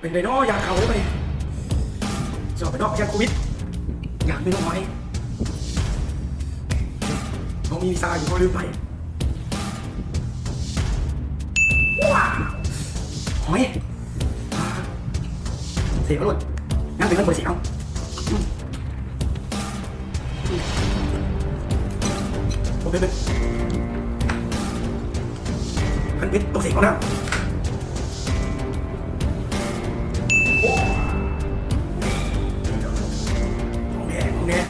ເປັນໄດເນາະ ຢາກເຂົ້າເລີຍ ສອບໄປນອກ ຢ້ານໂຄວິດ ຢາກເປັນຫອຍ ເຮົາມີວີຊາຢູ່ ເຮົາລືມໄປ ຫອຍ ເສກເອົາໂລດ ຍັງເປັນເງິນບໍ່ໄດ້ເສກເອົາ ບໍ່ເປັນ ຄັນເປັນຕ້ອງເສກເອົານຳ.